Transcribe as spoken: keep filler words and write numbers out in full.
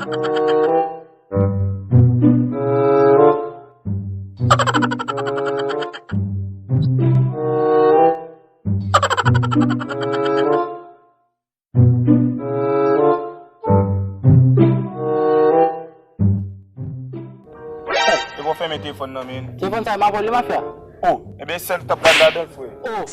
E bon, fèmen telefòn nan, men. Telefòn sa, m ap vòlè mafya. Oh, ebyen, sèl k t ap gade ladan l, frè. Oh.